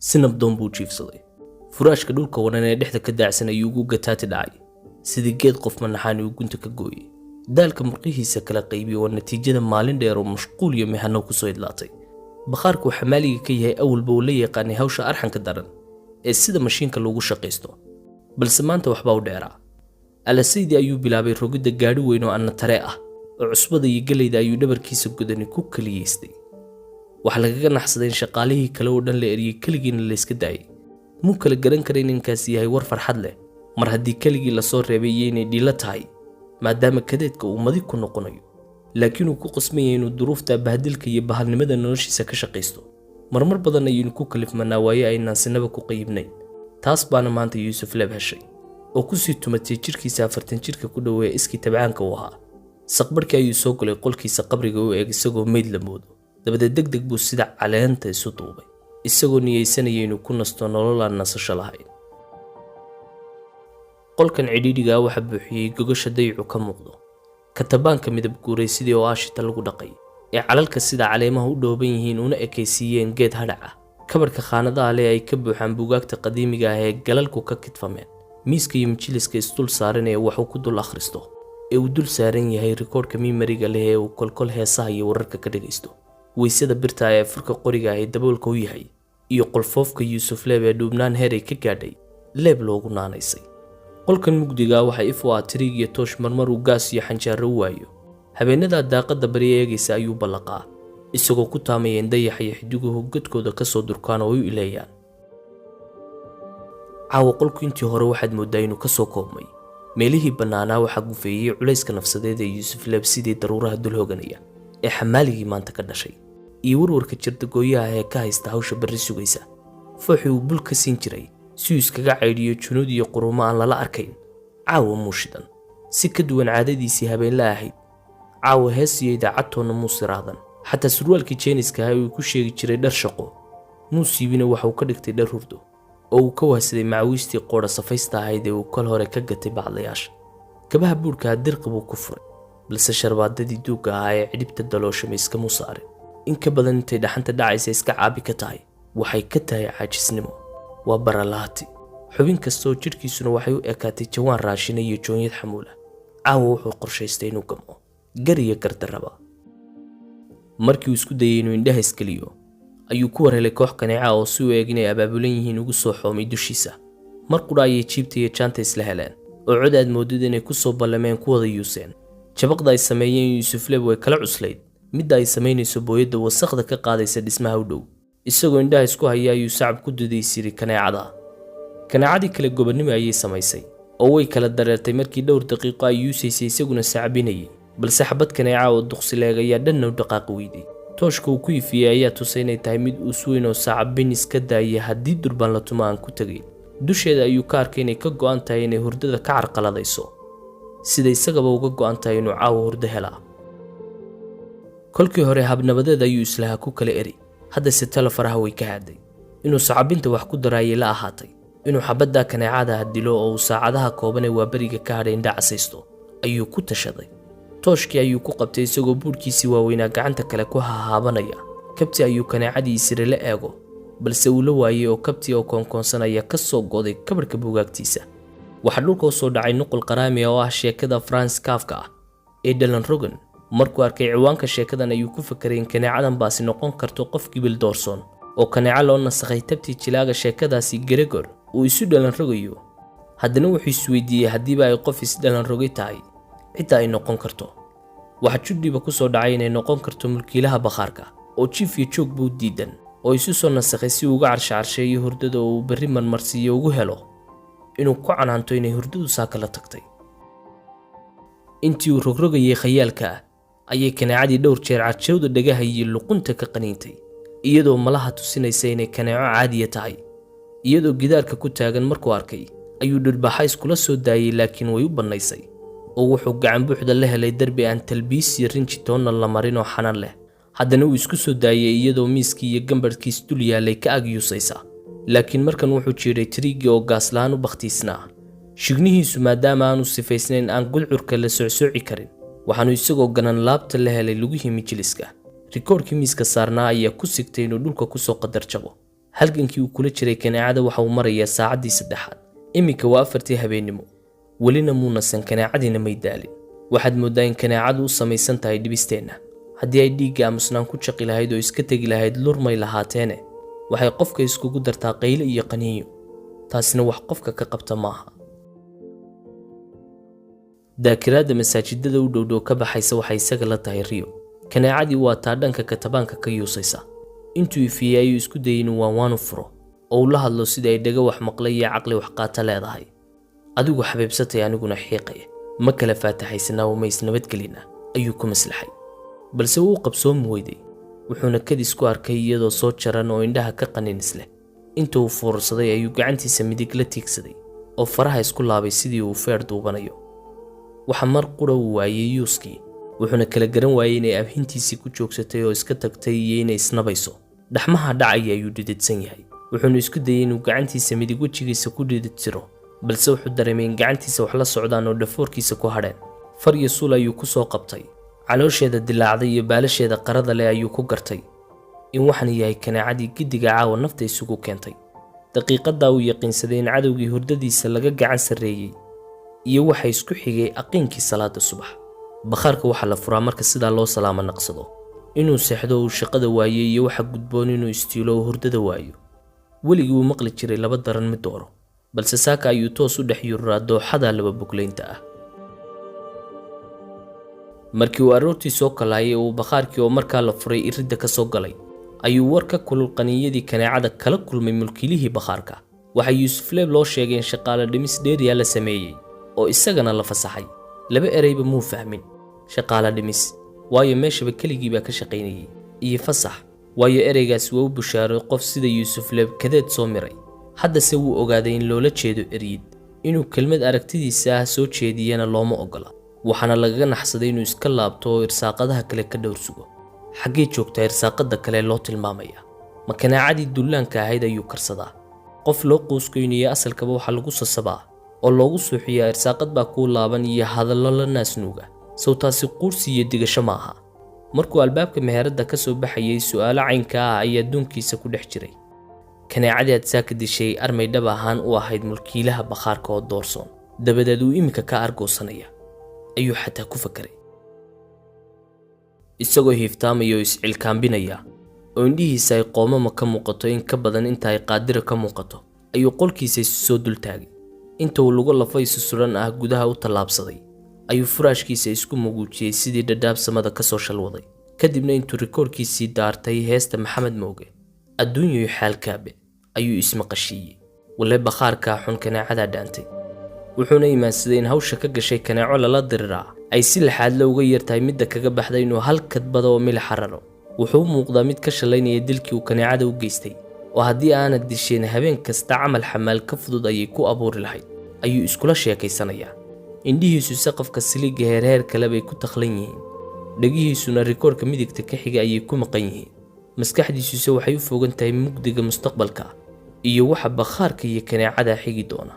Si nabdoon buu jiifsaday. Furaashka dhulka waran ee dhexda ka daacsan ayuu ugu gataati dhacay, sidii geed qof manaxaani uu gunta ka gooyey. Daalka murqihiisa kala qaybiyey waa natiijada maalin dheer oo mashquul iyo mihano kusoo idlaatay. Bakhaarku xamaaliga ka yahay awalba uu la yaqaanay hawsha arxanka daran ee sida mashiinka loogu shaqaysto, balse maanta waxbaa u dheeraa. Alasaydi ayuu bilaabay rogidda gaadhi weyn oo annatare ah oo cusbada iyo geleyda ayuu dhabarkiisa godani ku keliyaystay. Waxaa lagaga naxsaday in shaqaalihii kale oo dhan la eriyey, keligiina layska daayay. Muu kala garan kara in ninkaasi yahay war farxad leh mar haddii keligii lasoo reebay iyo inay dhiilo tahay, maadaama kadeedka uu madi ku noqonayo, laakiin uu ku qasban yahay inuu duruufta bahdilka iyo bahalnimada noloshiisa ka shaqaysto. Marmar badan ayaynu ku kalifmanaa waaye aynaan sinaba ku qayibnayn. Taas baana maanta Yuusuf Leeb heshay oo kusii tumatay jirkiisa 40 jirka ku dhoweeya iskii tabcaanka u ahaa. Saqbarhkii ayuu soo galay qolkiisa qabriga u eeg isagoo meyd la moodo. Dabadeed deg deg buu sida caleenta isu duubay, isagoo niyeysanaya inuu ku nasto nolol aan nasasho lahayn. Qolkan cidhiidhigaa waxaa buuxiyey gogasha dayicu ka muuqdo, katabaanka midab guuray sidii oo aashita lagu dhaqay ee calalka sida caleemaha u dhooban yihiin una ekaysiiyeen geed hadhac ah, kabarhka khaanadaha leh ay ka buuxaan buugaagta qadiimiga ah ee galalku ka kidfameen, miiska iyo majliska isdul saaran ee waxuu ku dul akhristo ee uu dul saaran yahay rikoodhka mimariga leh ee uu kolkol heesaha iyo wararka ka dhagaysto, weysada birta ee furka qoriga ah ee daboolka u yahay, iyo qolfoofka Yuusuf Leeb ee dhuubnaan heeray ka gaadhay leeb loogu naanaysay. Qolkan mugdigaa waxaa if u ah tiriig iyo toosh marmar uu gaas iyo xanjaaro u waayo. Habeenadaa daaqadda bari eegaysa ayuu ballaqaa, isagoo ku taamaya in dayaxa iyo xidiguhu godkooda ka soo durkaan oo ay u ileeyaan. Caawa qolku intii hore waxaad mooddaa inuu ka soo koobmay. Meelihii bannaanaa waxaa gufeeyey culayska nafsadeed ee Yuusuf Leeb sidii daruuraha dul hoganaya ee xamaaligii maanta ka dhashay, iyo warwarka jirdagooyaha ee ka haysta hawsha berri sugaysa. Fooxii uu bul ka siin jiray si uu iskaga caydhiyo junuud iyo qurumo aan lala arkayn caawa muu shidan, si ka duwan caadadiisii habeenla ahayd. Caawa hees iyo idaacadtoonna muu siraadan. Xataa surwaalkii jeeniska ahaa uu ku sheegi jiray dhar shaqo muu siibina, waxa uu ka dhigtay dhar hurdo oo uu ka wahsaday macawiistii qoodha safaysta ahayd ee uu kol hore ka gatay bacdayaasha. Kabaha buurhkaa dirqi buu ku furay, balse sharbaadadii duugga ahaa ee cidhibta dalooshamay iskamuu saarin. In ka badan intay dhaxanta dhacaysa iska caabi ka tahay, waxay ka tahay caajisnimo. Waa baralaati. Xubin kastaoo jidhkiisuna waxay u ekaatay jawaan raashina iyo joonyad xamuula. Caawa wuxuu qorshaystay inuu gamo gar iyo gardarraba. Markii uu isku dayay inuu indhaha iskeliyo ayuu ku war helay koox kaneeca oo si u eeg inay abaabulan yihiin ugu soo xoomay dushiisa. Mar qudha ayay jiibta iyo jaanta isla heleen oo cod aad moodid inay ku soo ballameen ku wada yuuseen. Jabaqda ay sameeyeen Yuusuf Leeb way kala cuslayd midda ay samaynayso booyadda wasakhda ka qaadaysa dhismaha u dhow. Isagoo indhaha isku haya ayuu sacab ku dudaysiri kaneecada. Kaneecadii kale gobonnimo ayay samaysay oo way kala dareertay markii dhowr daqiiqo ay yuusaysay isaguna sacabinayay, balse xabad kaneeca oo duqsileeg ayaa dhanna u dhaqaaqi weyday. Tooshka uu ku ifiyey ayaa tusay inay tahay mid uus weyn oo sacabin iska daaya haddii durbaan la tumo aan ku tegayn. Dusheeda ayuu ka arkay inay ka go'an tahay inay hurdada ka carqaladayso, sida isagaba uga go'an tahay inuu caawa hurdo helaa. Kolkii hore habnabadeed ayuu islahaa ku kala eri, haddase talo faraha way ka haaday. Inuu sacabinta wax ku daraayay la ahaatay, inuu xabaddaa kaneecadaha dilo oo uu saacadaha kooban ee waaberiga ka hadhay indha casaysto ayuu ku tashaday. Tooshkii ayuu ku qabtay isagoo buudhkiisii waaweynaa gacanta kale ku hahaabanaya. Kabti ayuu kaneecadii isire la eego, balse uu la waayey oo kabtii oo koonkoonsan ayaa ka soo goday kabarhka buugaagtiisa. Waxaa dhulka u soo dhacay nuqul qaraami oo ah sheekada Franz Kafka ah ee Dhalan Rogan. Markuu arkay ciwaanka sheekadan ayuu ku fakeray in kaneecadan baasi noqon karto qof gibil doorsoon oo kaneeco loo nasakhay tabtii jilaaga sheekadaasi Gregor uu isu dhalan rogayo. Haddana wuxuu isweydiiyey haddiiba ay qof isdhalan rogay tahay cidda ay noqon karto. Waxaa judhiba ku soo dhacay inay noqon karto mulkiilaha bakhaarka oo jiif iyo joog buu diidan oo isu soo nasakhay si uu uga carshacarsheeyo hurdada oo uu berri marmarsiiyo ugu helo inuu ku canaanto inay hurdadu saaka la tagtay. Intii uu rogrogayay khayaalka ayay kaneecadii dhowr jeer carjawda dhagaha iyo luqunta ka qaniintay, iyadoo malaha tusinaysa inay kaneeco caadiya tahay. Iyadoo gidaarka ku taagan markuu arkay ayuu dhulbaaxa iskula soo daayey, laakiin way u bannaysay oo wuxuu gacan buuxda la helay derbi aan talbiis iyo rinji toonna la marin oo xanan leh. Haddana uu isku soo daayey iyadoo miiskii iyo gambarhkiis dul yaalay ka ag yuusaysa, laakiin markan wuxuu jiidhay tiriiggii oo gaaslahaan u bakhtiisnaa. Shignihiisu maadaama aanu sifaysnayn aan gudcurka la socsooci karin, waxaanu isagoo ganan laabta la helay lugihii mijiliska. Rikoorkii miiska saarnaa ayaa ku sigtay inuu dhulka kusoo qadar jabo. Halgankii uu kula jiray kaneecada waxa uu marayaa saacaddii saddexaad. Iminka waa 4tii habeennimo, welina muunasan, kaneecadiina may daalin. Waxaad mooddaa in kaneecadu u samaysan tahay dhibisteenna. Haddii ay dhiigga aamusnaan ku jaqi lahayd oo iska tegi lahayd, lurmay lahaateene waxay qofka iskugu dartaa qayle iyo qaniinyo, taasina wax qofka ka qabta maaha. Daakiraadda masaajidada u dhowdhow ka baxaysa waxay isaga la tahay riyo. Kaneecadii waa taa dhanka katabaanka ka yuusaysa. Intuu ifiyey ayuu isku dayey inuu waanwaanu furo oo uu la hadlo sida ay dhego wax maqlay iyo caqli wax qaata leedahay. Adigu xabiibsatay, aniguna xiiqaya, ma kala faataxaysanaa oo ma isnabadgelinaa, ayuu ku maslaxay. Balse wuu qabsoomi weyday, wuxuuna kadis ku arkay iyadoo soo jaran oo indhaha ka qaninis leh. Inta uu fuursaday ayuu gacantiisa midig la tiigsaday oo faraha isku laabay sidii uu feer duubanayo. Waxa mar qura uu waayey yuuskii, wuxuuna kala garan waayey inay abhintiisii ku joogsatay oo iska tagtay iyo inay isnabayso. Dhaxmaha dhacaya ayuu dhididsan yahay, wuxuuna isku dayey inuu gacantiisa midig wejigiisa ku dhididtiro, balse wuxuu dareemay in gacantiisa wax la socdaan oo dhafoorkiisa ku hadheen. Far iyo suul ayuu ku soo qabtay. Caloosheeda dilaacday iyo baalasheeda qarada leh ayuu ku gartay in waxan yahay kaneecadii giddiga caawa nafta isugu keentay. Daqiiqadaa uu yaqiinsaday in cadowgii hurdadiisa laga gacan sarreeyey iyo waxa isku xigay aqiinkii salaada subax. Bakhaarka waxaa la furaa marka sidaa loo salaamo naqsado. Inuu seexdo uu shaqada waayo iyo waxa gudboon inuu istiilo oo hurdada waayo. Weligii wuu maqli jiray laba daran mid dooro, balse saaka ayuu toos u dhex yururaa dooxada laba boglaynta ah. Markii uu aroortii soo kalaayay uu bakhaarkii oo markaa la furay iridda ka soo galay, ayuu war ka kulul qaniinyadii kaneecada kala kulmay mulkiilihii bakhaarka. Waxaa Yuusuf Leeb loo sheegay in shaqaale dhimis dheeriya la sameeyey oo isagana la fasaxay. Laba ereyba muu fahmin: shaqaale dhimis, waayo meeshaba keligii baa ka shaqaynayay, iyo fasax, waayo ereygaasi waa u bushaaray qof sida Yuusuf Leeb kadeed soo miray. Haddase wuu ogaaday in loola jeedo eryid. Inuu kelmad aragtidiisa ah soo jeediyana looma oggola, waxaana lagaga naxsaday inuu iska laabto oo irsaaqadaha kale ka dhowr sugo. Xaggee joogtaa irsaaqada kale loo tilmaamaya? Ma kaneecadii dullaanka ahayd ayuu karsadaa? Qof loo quusgoynaya asalkaba waxaa lagu sasabaa oo loogu suuxiyaa irsaaqad baa kuu laaban iyo hadallo la naasnuuga. Sow taasi quursi iyo digasho ma aha? Markuu albaabka meheradda ka soo baxayay, su'aalo caynka ah ayaa duunkiisa ku dhex jiray. Kaneecadii aad saaka dishay armay dhab ahaan u ahayd mulkiilaha bakhaarka oo doorsoon, dabadeed uu iminka ka argoosanaya, ayuu xataa ku fakeray. Isagoo hiiftaamaya oo iscilkaambinaya oo indhihiisa ay qoomama ka muuqato in ka badan inta ay qaadira ka muuqato, ayuu qolkiisa isu soo dultaagay. Inta uu lugo lafa isu suran ah gudaha u tallaabsaday ayuu furaashkiisa isku muguujiyey sidii dhadhaab samada ka soo shalwaday. Kadibna intuu rikoorkiisii daartay heesta Maxamed Mooge, adduunyayo xaalkaabe, ayuu ismaqashiiyey. Walle bakhaarkaa xun kaneecadaa dhaantay. Wuxuuna imaansaday in hawsha ka gashay kaneeco lala diriraa ay si laxaadle uga yartahay midda kaga baxday inuu hal kadbada oo milixa raro. Wuxuu u muuqdaa mid ka shallaynaya dilkii uu kaneecada u geystay, oo haddii aanad disheen habeen kasta camal xamaal ka fudud ayay ku abuuri lahayd, ayuu iskula sheekaysanayaa. Indhihiisu saqafka siliga heerheer kale bay ku takhlan yihiin, dhegihiisuna rikoorka midigta ka xiga ayay ku maqan yihiin, maskaxdiisuse waxay u fogan tahay mugdiga mustaqbalka iyo waxa bakhaarka iyo kaneecada xigi doona.